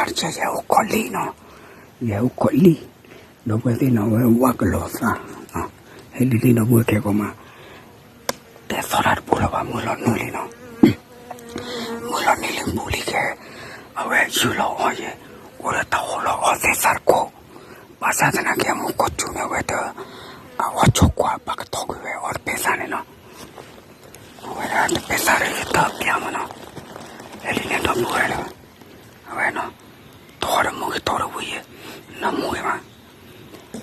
တကဲယဲအိၣ်ကီးလံနီၤ, ယဲအိၣ်ကီးလံ, ဒီပုၢ်ဝဲၢ်သ့ၣ်နီၤ အဝဲဝၣ်ကလီၤသး, ဟဲလံလံဒီပုၢ်ဝဲၢ်ခဲကိးမး, တဲသီတၢ်တပူၤလၢၤဘၣ် မုၢ်လီၤနုာ်လံနီၤ, မုၢ်လီၤနုာ်လံပူၤလံကဲ, အဝဲယူၢ်လီၤအီၣ်ယဲ, အိၣ်ဒီးတၢ်ဟူးလီၤအီၣ်သဲစးတကိး, ဘၣ်ဆၣ်သနာ်က့ အမူကီၢ်စူၤန့ၣ်အဝဲတ, အအီၣ်ဆိကွၢ်ဘၣ်ကတီၢ်ကွံာ်ဝဲအီၣ်တပဲသးန့ၣ်နီၤ, အဝဲဒၣ်တပဲသးဒီးယတၢ်ပျၢ်မးနီၤ, ဟဲလံန့ၣ်ဒီပုၢ်ဝဲၢ်လၢ, အဝဲနီၤ, တီဒီးမုၢ်ဂ့ၤတီဒီးဝံၤယဲ, နမူဂ့ၤမး,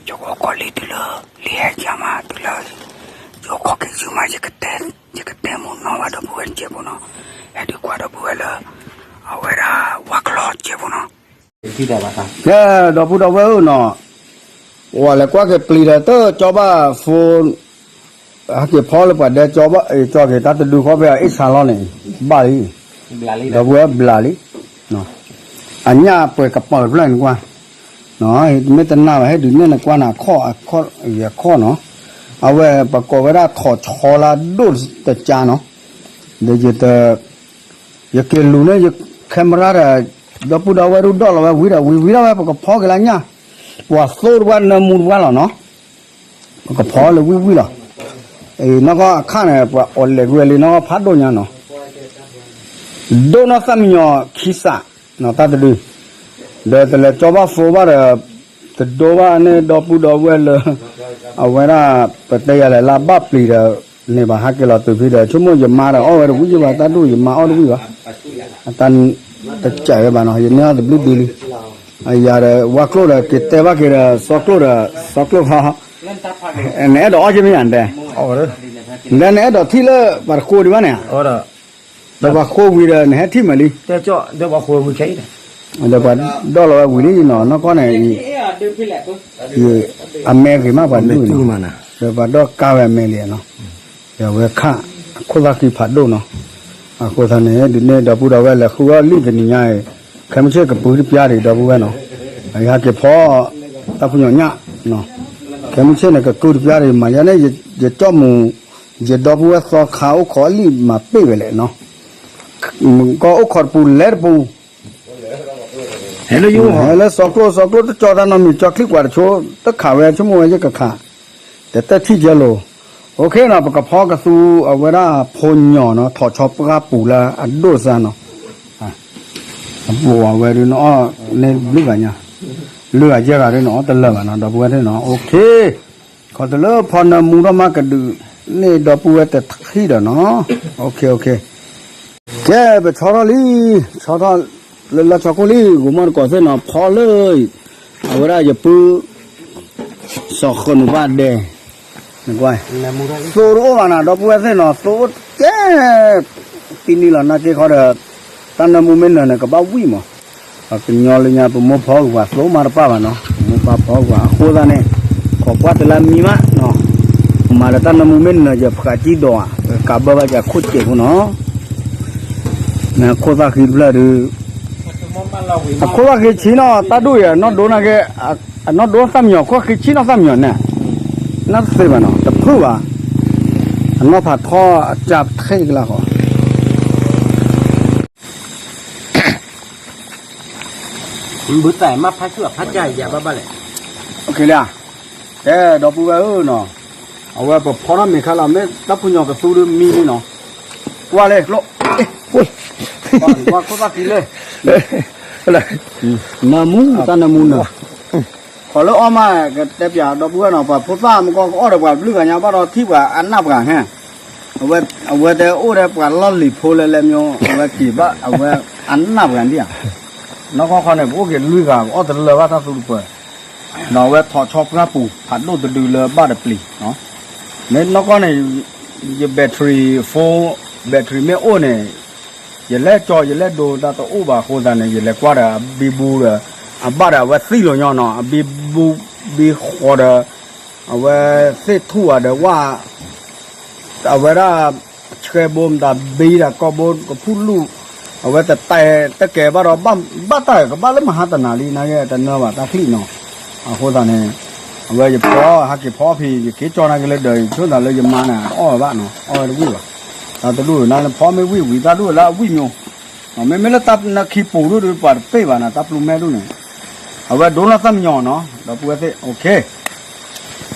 ယအိၣ်ကီးလံတုၤလၢ, လံဟဲကၢ်မးတုၤလၢ, ယအိၣ်ကီးက့ၤယုၢ်မး, ယကတဲမိၢ်နီၢ်ဘၣ်ဒီပုၢ်ဝဲၢ်တစဲးဖိနီၤ, ဟဲဒုးကွၢ်ဒီပုၢ်ဝဲၢ်လၢ, အဝဲဒၣ်ဝၣ်ကလီၤစဲးဖိနီၤ, ကဲဒီပုၢ်ဒီပုၢ်ဝဲၢ်ဧၢနီၤ, ပှၤလဲၤကွၢ်က့ၤပျံၤဒီးတကၠီဘၣ်ဖိ ဟဲက့ၤဖီလၢပှၤဒဲကၠီဘၣ် ကၠီက့ၤတၢ်တဒုဃီဖဲအ့ၣ်ဆါလီၤန့ၣ်, ဘၣ်လံ, ဒီပုၢ်ဝဲၢ်ဘျးလံ, အညၣ်ပှဲၤကပၤတဖျၢၣ်န့ၣ်ကွၢ်, မ့ၢ်တနာ်ဘၣ် ဟဲဒုးနဲၣ်နကွၢ်နၤခီၣ်, အခီၣ်နီၤ, အဝဲပကိးဝဲဒၣ်ထိးဆီလၢဒိၣ်တကၢနီၤ, ဒီးယတ ယက့ၤလူၤန့ၣ် ယ camera ဒီး, ဒီပုၢ်ဒီဝဲၢ်ဒုးဒီၣ်လီၤဝဲဝံၤဒီး ဝံၤဝံၤဒၣ်ဝဲ ပကဖီက့ၤလၢညၣ်, ပှၤသိတပှၢ်နၢမူတပှၢ်လီၤနီၤ, ပကဖီလၢဝံၤဝံၤလီၤ, နီၢ်ကီၢ်အခါန့ၣ် ပှၤအီၣ်လဲၤကွံာ်ဝဲလံနီၢ်ကီၢ်ဖးဒိၣ်ညါနီၤ, ဒိၣ်နီၢ်သၣ်မံယီၤခံစး, တၢ်တဒု, ဒီးတလဲၤကၠီဘၣ်ဖိဘၣ်ဒီး, တဒိဘၣ်န့ၣ်ဒီပုၢ်ဒီဝဲၢ်လၢ, အဝဲဒၣ်, ပတဲယၤလဲၣ်လၢဘၣ်ပျံၤဒီး, န့ၣ်ဘၣ်ဟးက့ၤလီၤတုၤဖဲဒီး ဆိကမိၣ်ယမါဒီးအီၣ်ဝဲတဝံၣ်ယဘၣ် တၢ်ဒိၣ်ယမါအီၣ်တဝံၣ်ဘၣ်, အတၢ်, တကးဝဲဘၣ်နီၤ ယန့ၢ်အီၣ်တဘျုးဘျုးလံ, အယၤဒီးဝါကျိၣ်ဒီးက့ၤတဲဘၣ်က့ၤဒီး စီကျိၣ်ဒီး, စီကျိၣ်ဖီ, နအဲၣ်ဒိးအီၣ်က့ၤမ့ၢ်ယၤတဲ, နအဲၣ်ဒိးထံၣ်လၢပှၤတဃိဒံးဘၣ်န့ၣ်, ဒီးပှၤဃိဝံၤဒီးနဟဲထံၣ်မးလံ, ဒီးပှၤဒီၣ်လီၤဝဲဝံၤလံနီၤ နီၢ်ကီၢ်န့ၣ်, အမဲဂ့ၤမးပှၤဒိၣ်နီၤ, ဒီးပှၤဒီၣ်ကါဝဲအမဲလံနီၤ, ဒီးအဝဲခါ, အခိၣ်သၣ်ဃံဖးဒိၣ်နီၤ, အဃိသတးန့ၣ် ဒုးနဲၣ်ဒီပုၢ်ဒီဝဲၢ်လဲၤဃုအီၣ်လံတနံၤညါအံၤ, ခဲမုၢ်ဆ့ၣ်ကပူၤတပျၢ်ဒံးဒီပုၢ်ဝဲၢ်နီၤ, ယဟဲက့ၤဖီ, တၢ်ဖုညီၤညၣ်, ခဲမုၢ်ဆ့ၣ်န့ၣ်ကကုၢ်တပျၢ်ဒံးမး ယၤန့ၣ်, ယကၠီၣ်မူ, ယဒီပုၢ်ဝဲၢ်သီခါအိၣ်ခိးအလံာ်မၤပ့ၢ်ဝဲလဲၣ်နီၤ, ကအိၣ်ခိးတပူၤလဲၤတပူၤ ဟဲလၢစီကျိၣ် စီကျိၣ်တကၠီတၢ်နီတမံၤ ကၠီချံကွၢ်တဆိ တခးဝဲဆိကမိၣ်ဝဲယကခး, တတၢၢ်ထံၣ်ကဲလိၤ, အိၣ်ခ့နီၤ ပကဖီကသူအဝဲဒၣ်ဖိညီၤနီၤ ထိးဆီပှၢ်ပူၤလၢအဒိၣ်စါနီၤ, အပူၤအဝဲဒုးနအီၣ်န့ၢ်ဘျုးဂၤညါ, ဘျုးဂၤယဲၢ်ဂၤဒုးနအီၣ်တလၢာ်ဘၣ်နီၤ ဒီပုၢ်ဝဲၢ်သ့ၣ်နီၤ အိၣ်ခ့ ခီတလၢဖီနၢမူထီၣ်မးကဒုး, န့ၣ်ဒီပုၢ်ဝဲၢ်တထံၣ်ဒီးနီၤ, အိၣ်ခ့အိၣ်ခ့, ကဲပဆီထီၣ်လံ, ဆီထီၣ်လၢလီၢ်ဆီခိၣ်လံ ဂိၤမီၢ်တကိးသ့ၣ်နီၤ ဖီလၢ, အဝဲဒၣ်ယပုၢ်, စီၤဃနိးဘၣ်ဒဲ, နကွၢ်, သိတအိၣ်ဘၣ်နီၤ ဒီပုၢ်ဝဲၢ်သ့ၣ်နီၤ သိအိၣ်ကဲ တံနံလီၤနာ်က့ခီဒီး, တၢ်နၢမူမ့ၢ်နၢၤန့ၣ် ကဘၣ်ဝံၣ်မး, ပှၤကညီလၢညါ ပမိၢ်ဖီကွၢ်သိမးတပၣ်ဘၣ်နီၤ ပမိၢ်ပၢ်ဖီကွၢ်အဃိသတးန့ၣ်, ခိးကွၢ်တလၢမံမးနီၤ, မၤဒီးတၢ်နၢမူမ့ၢ်နၢၤယဖှးကံဒိးဧါ ကးဘၢဘၣ်ယၤခိၣ်စဲးဖိနီၤ, မ့ၢ်ခိၣ်သၣ်ဃံတဖျၢၣ်ဒုး အခိၣ်သၣ်ဃံဆံးနီၤ တၢ်ဒိၣ်အံၤ အနီၢ်ဒိနာ်က့, အနီၢ်ဒိသၣ်မံယီၤ ခိၣ်ဃံဆံးနီၤသၣ်မံယီၤန့ၣ်, နတသ့ဘၣ်နီၤ တဖုၣ်ဘၣ်, အနီၢ်ဖးထီအကၢ်ဖဲကလါဃီ, ဘုသးမ့ၢ်ဖးဆူၣ်အဖးကၢ်ယၤဘၣ်ဘၣ်လဲၣ်, လၢ, ကဲဒီပုၢ်ဝဲၢ်ဧၢနီၤ, အဝဲပဖီထီၣ်မ့ၢ်ခါလီၤ မ့ၢ်တၢ်ဖုညီၤကသူဒုးမံလံနီၤ, ကွၢ်လဲၣ်ကျိ, ကွၢ်ခိၣ်သၣ်ဃံလၢ နၢမူ တၢ်နၢမူနၢၤ, ခီလၢအီၣ်မး ကတဲပၠးဒီပုၢ်ဝဲၢ်နီၤ ပှၤဖိသၣ်မကီၢ်ကအီၣ်ဒီးပှၤဘျုးဂၤညါဘၣ်ဒီးထံၣ်ပှၤအနၢ်ပှၤဟဲ, အဝဲတဲအိၣ်ဒီးပှၤလီၢ်လံၤဖိလဲၣ်လဲၣ်မ့ၢ် အဝဲက့ၤဘၣ်အဝဲအနၢ်ပှၤဒံၣ်ဧါ, နီၢ်ကီၢ်ခီန့ၣ် ပအိၣ်က့ၤလွံၢ်ဂၤ ပအီၣ်တလၢာ်ဘၣ်တၢ်သူတပၢၤ, ဒီးအဝဲထိးဆီပှၢ်ပူၤ ဖးဒိၣ်တဒုလၢဘၣ်တပျံၤ မ့ၢ်နီၢ်ကီၢ်န့ၣ်, ယ battery phone, battery မ့ၢ်အိၣ်န့ၣ်, ယလဲၤကၠီယလဲၤဒိတၢ်တအိၣ်ဘၣ်အဃိသတးန့ၣ် ယလဲၤကွၢ်ဒီးအဘံဘူဒီး, အဘၣ်ဒီးအဝဲသံလီၤညီနီၤ အဘံဘူ, ဘံဃီဒီး, အဝဲသ့ၣ်ထူၣ်ဝဲဒီးဝၣ်, အဝဲဒၣ်, ဆှဲဘိမတၤဘံဒီးကီၢ်ဘိကဖူၣ်လူၢ်, အဝဲတတဲတကဲဘၣ်ဒီး ဘၣ်တၢ်ကဘၣ်လၢမဟါတနၤလံ နာ်က့တနၢ်ဘၣ်တၢ်ချံၣ်နီၤ, အဃိသတးန့ၣ်, အဝဲယဖီ ဟဲက့ၤဖီဖံး ယက့ၤကၠီနာ်က့လၢဒီး ယဆိသးလၢယမါန့ၣ် အီၣ်ဝဲဘၣ်နီၤ အီၣ်ဝဲတဝံၣ်ဘၣ်, တၢ်တဒူၣ်နဖီမ့ၢ်ဝံၣ်ဝံၤ တၢ်ဒူၣ်လၢအဝံၣ်မၠိ မ့မ့ၢ်လၢတၢ်နၢခံပူၤဒိၣ်ဒုး ပှၤတပ့ၢ်ဘၣ်နၤ တၢ်ပျုၢ်မဲဒိၣ်န့ၣ်, အဝဲဒိးနီၢ်သၣ်မညီၤနီၤ ဒီပုၢ်ဝဲၢ်သ့ၣ်, ခီ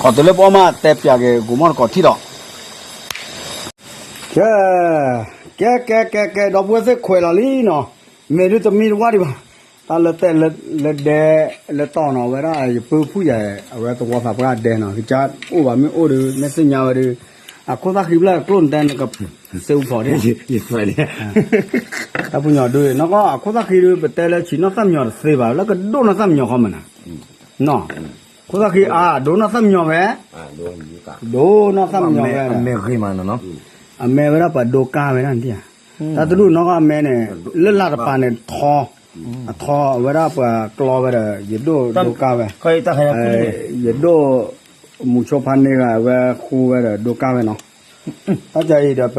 တုၤလၢပအီၣ်မးတဲပၠးက့ၤ ကိးမီၢ်တကိးထံၣ်ဒီး ကဲ ကဲ ကဲ ကဲ ကဲ ဒီပုၢ်ဝဲၢ်သ့ၣ်ခွဲးလီၤလံနီၤ, မ့ၢ်ဒုးတမံတဝါဒံးဘၣ်, တၢ်လၢတဲလၢဒဲ လၢတီၢ်နီၤ အဝဲဒၣ်ယပုၢ်ဖုၣ်ယၤ အဝဲသဝီသးပှၢ်ဒဲနီၤ ကစၢ်အိၣ်ဘၣ်မ့ၢ်အိၣ်ဒီး မ့ၢ်သ့ၣ်ညါဝဲဒီး အခိၣ်သၣ်ဃံဖျၢၣ်ကျိၣ်နတဲနကစ့အူဖီၣ်ဒ် တၢ်ပူၤညီၤဒုး နီၢ်ကီၢ်အခိၣ်သၣ်ဃံဒုး ပတဲလၢဆံးနီၢ်သၣ်မညီၤတသ့ဘၣ် လၢကဒိၣ်နီၢ်သၣ်မညီၤခီမးနၤ, ခိၣ်သၣ်ဃံအါ ဒိၣ်နီၢ်သၣ်မညီၤဝဲ, ဒိၣ်နီၢ်သၣ်မညီၤဝဲ, အမဲဝဲဒၣ်ပှၤဒိကါဝဲဒၣ်နတၢ်, တၢ်တဒူၣ်နီၢ်ကီၢ်အမဲန့ၣ် လၢလာ်တပၤန့ၣ်ထီ, အထီအဝဲဒၣ်ပှၤကျီဝဲဒီး ယဒိၣ်ဒိကါဝဲ, ယဒိၣ် မူဆိဖါန့ၢ်ဂၤဝဲဃိဝဲဒီးဒိကါဝဲနီၤ, တၢ်ကအံၤဒီးပ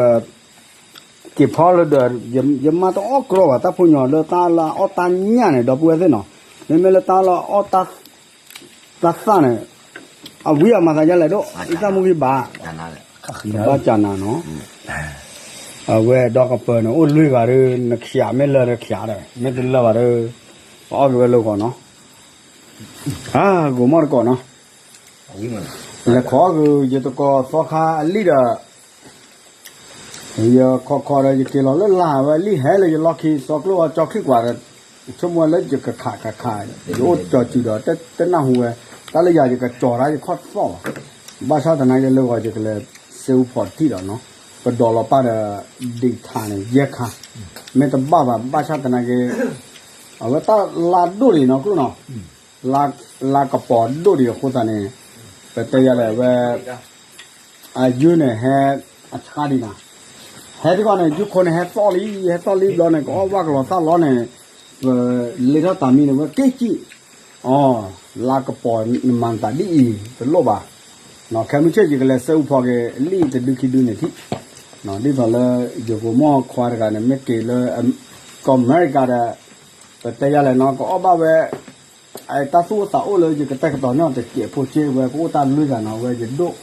က့ၤဖီလၢဒီး ယမါတအီၣ်ကြီဘၣ် တၢ်ဖိညီၤလၢတၢ်လၢအီၣ်တၢ်ညၣ်န့ၣ် ဒီပုၢ်ဝဲၢ်သ့ၣ်နီၤ, မ့မ့ၢ်လၢတၢ်လၢအီၣ်တၢ်သၣ်န့ၣ် အဝံအမၤသးဒ်လဲၣ်ဒိၣ် အံသၣ်မူဂံၢ်ဘါ, ဘၣ်ကနၤနီၤ, အဝဲဒီကပၢၤန့ၣ် အိၣ်လွံၢ်ဂၤဒီး နခံးမ့ၢ်လၢာ်ဒီးခံးဒီး မ့ၢ်တလၢာ်ဘၣ်ဒီး ပအီၣ်က့ၤဝဲလၢဂီၤနီၤ, ဂိၤမီၢ်တကိးနီၤ, လဲၤခိးက့ၤယတကိးသီခါအလံၣ်ဒီး ယခိးခိးဒီး ယက့ၤလီၤလၢလာ်ဝဲလံဟဲလၢယလီၢ်ခံ စီကျိၣ်ဝဲကၠီချံကွၢ်ဒီး ဆိကမိၣ်ဝဲလၢယကခးခးခး ယအိၣ်ကၠီၤစုၤဒီး တနၢ်ဟူဝဲ, တၢ်လၢယၤယကကၠီၤတၢ်ယခီၣ်သီၣ်ဘၣ်, ဘၣ်ဆၣ်သနာ်က့လၢဂီၤယကလဲၤစ့အူဖီၣ်တထံၣ်ဒီးနီၤ, ပဒိးလီၤပၢ်ဒီး ဒ့ၣ်ထးန့ၣ် ယဲၢ်ခါ, မ့ၢ်တဘၣ်ဘၣ် ဘၣ်ဆၣ်သနာ်က့ အဝဲတၢ်လါဒိၣ်ဒံးနီၤကျိၣ်နီၤ, လါကပီၤဒိၣ်ဒံးအဃိသတးန့ၣ် ပတဲယၤလဲၣ်ဝဲ အယုၢ်န့ၣ်ဟဲအဆါဒံးနၤ, ဟဲတခီန့ၣ် ယုၢ်ခိၣ်န့ၣ် ဟဲသီၣ်လံ ဟဲသီၣ်လံဘျီန့ၣ် ကအီၣ်ဘၣ်ကလီၤသၣ်လီၤန့ၣ်, ပလ့ထီၣ်တၢ်မံန့ၣ် ဝဲက့ၤကံၣ်, အီ, လါကပီၤနမၤနတၢ်ဒ်အံၤ တလိၣ်ဘၣ်, ခဲမုၢ်ဆ့ၣ်ယကလဲၤစဲအူဖီၣ်က့ၤ လံၣ်တဒုခံဒုန့ၣ်ထံၣ်, ဒ်သိးလၢ ယကိာ်မီၢ်ခွါတဂၤန့ၣ် မ့ၢ်က့ၤလၢ ကီၢ်အမဲရကၤဒီး ပတဲယၤလဲၣ်နီၤ ကအီၣ်ဘၣ်ဝဲ အတၢ်သူၣ်အိၣ်သးအိၣ်လၢယကတဲာ်ကတီၤန့ၢ်တစဲးဖိစ့ဝဲ ကအိၣ်တၢ်လွံၢ်ဂၤနီၤ ဝဲယဒိၣ်,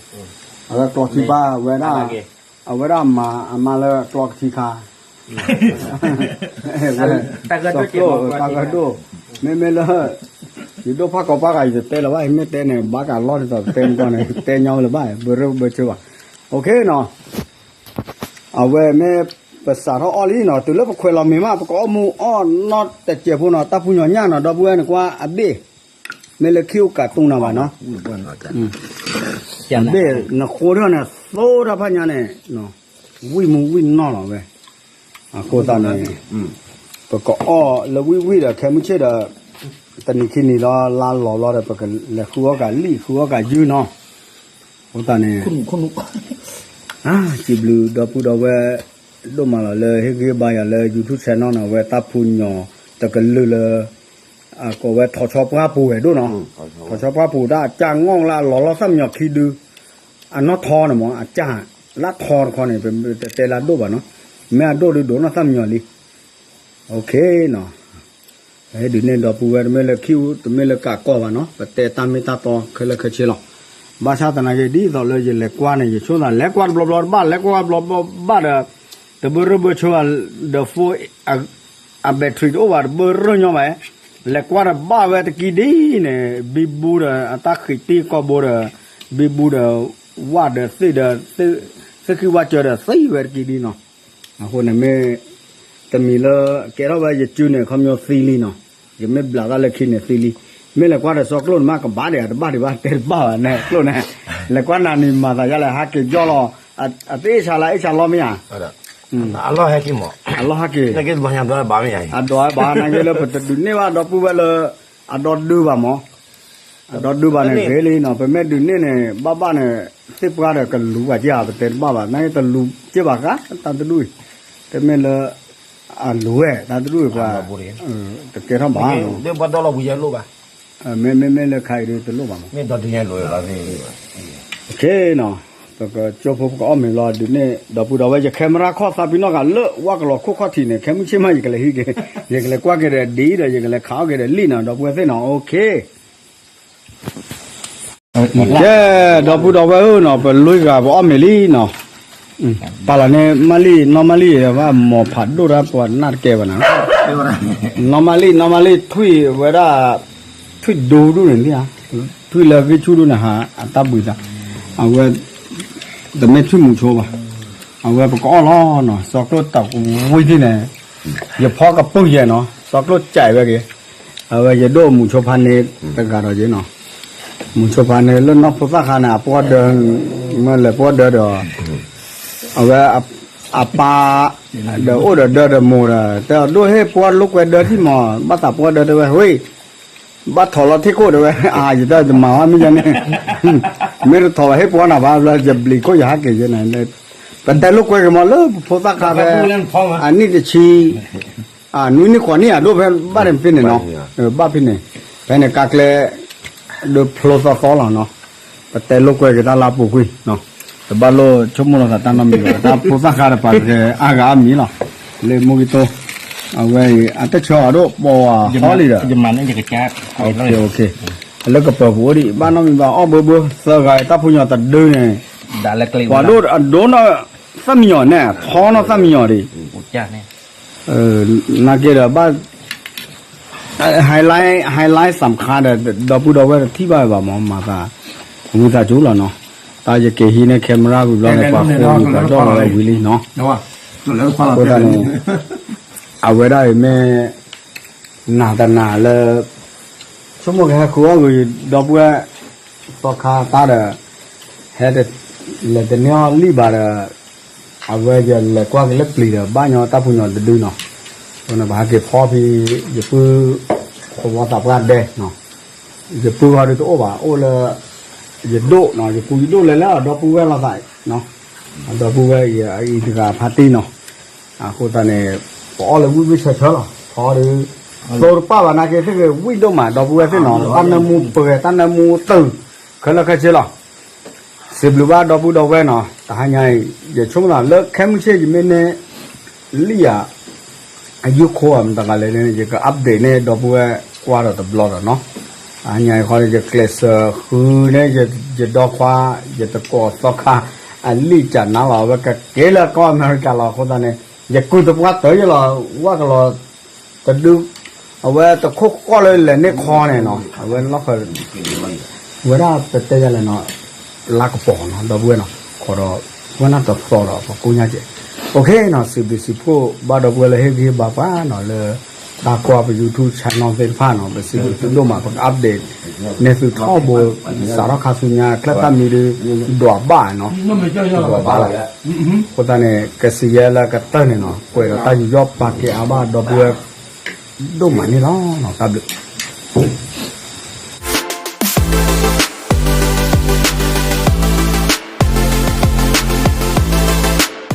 အဝဲကျီထံဘၣ်ဝဲဒၣ်, အဝဲဒၣ်မၤအမါလၢကျီကထံခါ, တၢ်ဂၢၢ်ဒိၣ်, မ့မ့ၢ်လၢ ယဒိၣ်ဖးကီးပှၤဂၤ ယတတဲလၢၤဘၣ် မ့ၢ်တဲန့ၣ် ဘၣ်ကလီၢ်ဒ်သိးတဲမကီၢ်န့ၣ် တဲညီလၢၤဘၣ် ဘၢရၢဘၢဆၢဘၣ်, အိၣ်ခ့နီၤ အဝဲမ့ၢ်ပစးထီၣ်အီၣ်လံနီၤ တုၤလၢပခွဲးလီၤမ့ၤမး ပကအီၣ်မူအီၣ်နီတစဲးဖိနီၤ တၢ်ဖူညီၤညၣ်နီၤ ဒီပုၢ်ဝဲၢ်နကွၢ်အဘ့ၣ်, မ့ၢ်လၢခံအိၣ်ကးတူၢ်နၤဘၣ်နီၤ, အဘ့ၣ်နဃိထီၣ်န့ၣ် သိတၢ်ဖးညါန့ၣ်, ဝံၣ်မူဝံၣ်နီၢ်လီၤဝဲ, အဃိသတးန့ၣ် ပကအီၣ်လၢဝံၣ်ဝံၣ်ဒီး ခဲမုၢ်ဆ့ၣ်ဒီး တနံၤခံနံၤလီၤ လါလီၤလီၤဒီး ပကလဲၤဃုအီၣ်ကးလံၣ် ဃုအီၣ်ကးယုၢ်နီၤ, အဃိသတးန့ၣ် စံးဘျုးဒီပုၢ်ဒီဝဲၢ် ဒိၣ်မးလီၤလၢဟ့ၣ်ဂံၢ်ဘါယၤလၢ YouTube channel နီၤ အဝဲတၢ်ဖူညီၤတကလုာ်လၢ အကိးဝဲထီၣ်ဆီပှၢ်ပူၤဝဲဒိၣ်နီၤ, ထီၣ်ဆီပှၢ်ပူၤဒၣ်အကၢ်ငီၢ်လၢအလီၤလီၢ်သၣ်မညီၤခံဒု, အနီၢ်ထီန့ၣ်မး အကၢ်လၢထီတခီန့ၣ် ပတတဲလၢအဒိၣ်ဘၣ်နီၤ, မ့ၢ်အဒိၣ်ဒုးဒိၣ်နီၢ်သၣ်မညီၤလံ, အိၣ်ခ့နီၤ ဒုးန့ၢ်ဒီပုၢ်ဝဲၢ် တမ့ၢ်လၢခံ တမ့ၢ်လၢကးကီၢ်ဘၣ်နီၤ ပတဲတၢ်မ့ၢ်တၢ်တီခဲလၢာ်ခဲဆ့လီၤ, ဘၣ်ဆၣ်သနာ်က့ ဒ်သိးလၢယလဲၤကွၢ်န့ၣ် ယဆိသး လဲၤကွၢ်တဘျီဘျီတဘၣ် လဲၤကွၢ်ဘျီဘျီဘၣ်ဒီး တဘၢရၢဘၢဆၢဘၣ် ဒီး phone အ battery တအိၣ်ဘၣ် တဘၢရၢညီဘၣ်, လဲၤကွၢ်ဒီးဘၣ်ဝဲတကံဒ်န့ၣ် ဘံဘူဒီး အတၢ်ဃံးတံၢ်ကီၢ်ဘိဒီး ဘံဘူဒီး ဝၣ်ဒီးသ့ၣ်ဒီး သ့ၣ်ဃံဝၣ်ကၢဒီးသံဝဲတကံဒ်နီၤ, အဃိန့ၣ်မ့ၢ် တမံၤလၢကဲထီၣ်ဝဲယစုန့ၣ် ခီပညီသံလံနီၤ, ယမ့ၢ်ဘျးတၢ်လၢခံန့ၣ်သံလံ, မ့ၢ်လဲၤကွၢ်ဒီးစီကျိၣ်န့ၣ်မး ကဘၣ်ဒံး တဘၣ်ဒံးဘၣ် တဲတဘၣ်ဘၣ်န့ၣ် ကျိၣ်န့ၣ်, လဲၤကွၢ်နၤန့ၣ်မၤသးဒ်လဲၣ် ဟးက့ၤကၠီလီၤ, အတအ့ၣ်ဆါလၢအ့ၣ်ဆါလီၤမ့ၢ်ဧါ, အလီၢ်ဟဲက့ၤမး, အလီၢ်ဟဲက့ၤ, အဒိးဘၣ်နာ်က့လၢပတဒုးန့ၢ်ဘၣ်ဒီပုၢ်ဝဲၢ်လၢ အဒီဒုဘၣ်မး အဒီဒုဘၣ်န့ၣ်ဂ့ၤလံနီၤ, ပမ့ၢ်ဒုးန့ၢ်န့ၣ် ဘၣ်ဘၣ်န့ၣ် သ့ၣ်ပှၢ်ဒီးကလူၤဘၣ်က့ၤဧါ ပတဲတဘၣ်ဘၣ် နာ်က့တလူၤက့ၤဘၣ်ဃး တၢ်တဒူၣ်အံၤ, တမ့ၢ်လၢ အလူၤဝဲ တၢ်တဒူၣ်အံၤပှၤ တကဲထီၣ်ဘၣ်, မ့မ့ၢ်လၢခါအံၤဒ်တလိၣ်ဘၣ်မး, နီၤ, ပကကၠိဖိပကအီၣ်မ့ၤလီၤ ဒုးန့ၢ် ဒီပုၢ်ဒီဝဲၢ် ယ camera ခီၣ်သးပ့ၤနီၣ်ဂၤလၢ ဝၣ်ကလီၤခိၣ်ခီၣ်ထံးန့ၣ် ခဲမုၢ်ဆ့ၣ်မး ယကလဲၤဟံးက့ၤ ယကလဲၤကွၢ်က့ၤဒီးဒ်ဒီး ယကလဲၤခးအီၣ်က့ၤဒီးလံနီၤ ဒီပုၢ်ဝဲၢ်သ့ၣ်နီၤ အိၣ်ခ့ ကဲ ဒီပုၢ်ဒီဝဲၢ်ဧၢနီၤ ပလွံၢ်ဂၤပအီၣ်မ့ၤလံနီၤ, ပာ်လီၤန့ၣ် မၣ်လံၣ် နီၢ်မၣ်လံၣ် ဘၣ်မီၤဖးဒိၣ်တၢ်ပှၤနၢ်တကဲဘၣ်နၤ, နီၢ်မၣ်လံၣ် နီၢ်မၣ်လံၣ် ထွံၣ်ဝဲဒၣ် ထွံၣ်ဒိဒူၣ်န့ၣ် ထွံၣ်လၢဂံၢ်ဆူၣ်ဒူၣ်န့ၣ်ဟး အတၢ်ဘှံးသး, အဝဲ တမ့ၢ်ထွံၣ်မူၤဆိဘၣ်, အဝဲပကအီၣ်လီၤနီၤ စီကျိၣ်တၢ်ဝံၤသ့ၣ်န့ၣ်, ယဖီကပူၤယဲနီၤ စီကျိၣ်ကးဝဲက့ၤ, အဝဲယဒိၣ်မူၤဆိဖးန့ၣ် တဂၤဒီးယဲနီၤ, မူၤဆိဖးန့ၣ် လၢနီၢ်ဖိသၣ်ခါန့ၣ် အပှီၢ်ဒၢ, မ့ၢ်လဲၤပှီၢ်ဒၢဒီး အဝဲ အပၢ် ဒီးအိၣ်ဒီးဒၢဒီးမိၢ်ဒီး တဲအဒိၣ်ဟ့ၣ်ပှီၢ်လိာ်ကွဲဒၢထံၣ်မး ဘၣ်သးပှီၢ်ဒၢတဲဝဲ ဝ့ၢ် ဘၣ်ထီၣ်လီၤထံခိၣ်တဲဝဲ အါ ယတဲယမၤဘၣ်မ့ၢ်ယဲန့ၣ်, မ့ၢ်တထီၣ်ဘၣ်ဟ့ၣ်ပှီၢ်နၤဘၣ်ဘျီ ယဘျံးခိၣ်ယဟးက့ၤယဲန့ၣ်, ပတဲလိာ်ကွဲက့ၤမးလၢပဖိသၣ်ခါဖဲ အနံၣ်တဆံ နွံနံၣ်ဃိးနံၣ်အဒိၣ်ဖဲဘၣ်န့ၣ်ဖဲန့ၣ်နီၤ, ဘၣ်ဖဲန့ၣ်, ဖဲန့ၣ်ကါကျဲ ဒုးဖျိသီသီလီၤနီၤ, ပတဲလိာ်ကွဲက့ၤတၢ်လၢအပူၤကွံာ်, တဘၣ်လိၣ်ဆိကမိၣ်လီၤသးတၢ်နီတမံၤဘၣ် တၢ်ဖိသၣ်ခါတပၤတဂၤအါဂၤအါမံၤလီၤ, လၢမူကံတိ အဝဲအံၤ အတဆၢအဒိၣ်ပီၤဝဲဟီလံဒီး, လၢကပၢၤပူၤအိၣ်ဒံး ဘၣ်နီတမံၤဘၣ် အီၣ်ဘၢဘၢ သၢဂၤအံၤ တၢ်ဖိညီတဒုန့ၣ်, ပှၤဒိၣ်အဒိနီၢ်သၣ်မံယီၤန့ၣ် ထီနီၢ်သၣ်မံယီၤဒံး နာ်က့ဒီးဘၣ် highlight highlight သးခါဒီး ဒီပုၢ်ဒီဝဲၢ်တထံၣ်ဘၣ်ဝဲဘၣ်မး မၤသး ဝံသးစူၤလီၤနီၤ, တၢ်ယက့ၤဟံးန့ၢ် camera ဝံၤဘျီန့ၣ် ပှၤဃိဝံၤပှၤဒိၣ်လီၤဝဲဝံၤလံနီၤ, အဃိသတးန့ၣ် အဝဲဒၣ်အံၤမ့ၢ် နၤတနၤလၢ ဆိကမိၣ်ကဟဲဃုအီၣ်ဂ့ၤ ဒီပုၢ်ဝဲၢ် သီခါတၢ်ဒီး ဟဲ လဲၤတန့ၢ်အီၤလံဘၣ်ဒီး အဝဲယလဲၤကွၢ်က့ၤလၢပျံၤဒီး ဘၣ်ညီတၢ်ဖိညီတဒုနီၤ, အဃိန့ၣ်ပဟဲက့ၤဖီဖံ ယပုၢ် သဝီသးပှၢ်ဒဲ ယပုၢ်ဂီၢ်ဒုးတအိၣ်ဘၣ် အိၣ်လၢ ယဒိၣ်နီၤ ယပူၤယဒိၣ်လဲၤလၢအဒီပုၢ်ဝဲၢ်လိာ်သး, အဒီပုၢ်ဝဲၢ်အံၤ အအံၤတဂၤဖါတံၢ်နီၤ, အဃိသတးန့ၣ် ပအီၣ်လၢဝံၣ်ဝံၣ်ဆၢဆၢလီၤ ဖီဒီး ဖျိတပၣ်ဘၣ်နာ်က့ သ့ၣ်ဂ့ၤဝံၣ်ဒိၣ်မး ဒီပုၢ်ဝဲၢ်သ့ၣ်နီၤ တၢ်နၢမူပှဲၤ တၢ်နၢမူတုာ် ခဲလၢာ်ခဲဆ့လီၤ. စံးဘျုးဘၣ်ဒီပုၢ်ဒီဝဲၢ်နီၤ တဟါညါအံၤ ယဆိကမိၣ်သးလၢခဲမုၢ်ဆ့ၣ်ယမ့ၢ်န့ၢ် လံၣ်ဧါ အယုၢ်ခိၣ်ဧါမတၤတဂၤလဲၣ်န့ၣ် ယက update န့ၢ်ဒီပုၢ်ဝဲၢ်ကွၢ်ဒီးတဘျီဒီးနီၤ, တဟါညါအံၤဃီန့ၣ် ယကျဲးစၢးဃုန့ၢ် ယဒီခွါ ယတကိးသီခါ အလံၣ်ကနါလီၤ အဝဲကက့ၤလၢကီၢ်အမဲရကၤလီၤ အဃိသတးန့ၣ် ယကုၢ်သပှၢ်တၢၢ်ယလီၤ ဝၣ်ကလီၤ တဒု အဝဲတခိၣ်ဃီလၢလဲၤန့ၢ်ခီန့ၣ်နီၤ အဝဲလီၢ်ဃၢၤ ဝဲဒၣ်ပတဲယၤလဲၣ်နီၤ လါကပီၤနီၤ ဒီပုၢ်ဝဲၢ်နီၤ ခီဒီး ဝဲနၢ်တသီဒီးပကိၣ်ညါကဲး OK နီၤ စံးဘျုးစံးဖှိၣ်ဘၣ်ဒီပုၢ်ဝဲၢ်လၢဟ့ၣ်ဂံၢ်ဟ့ၣ်ဘါပှၤနီၤ လၢ တၢ်ကွၢ်ပ YouTube channel သ့ၣ်တဖၣ်နီၤ ပစံးဘျုးသုဒိၣ်မး ပက update န့ၢ်သုထီဘိ စးထီၣ်ခါဆူညါ ကျဲတၢ်မံၤဒုး ဒွးဘၣ်နီၤ ဒွးဘၣ်လီၤ အဃိသတးန့ၣ် ကစံးယဲလၢကတၢၢ်န့ၣ်နီၤ ကွဲးဒီးတၢ်ယူးယီၣ်ပာ်ကဲအါဘၣ်ဒီပုၢ်ဝဲၢ် ဒိၣ်မးန့ၣ်လီၤ တၢ်ဘျုး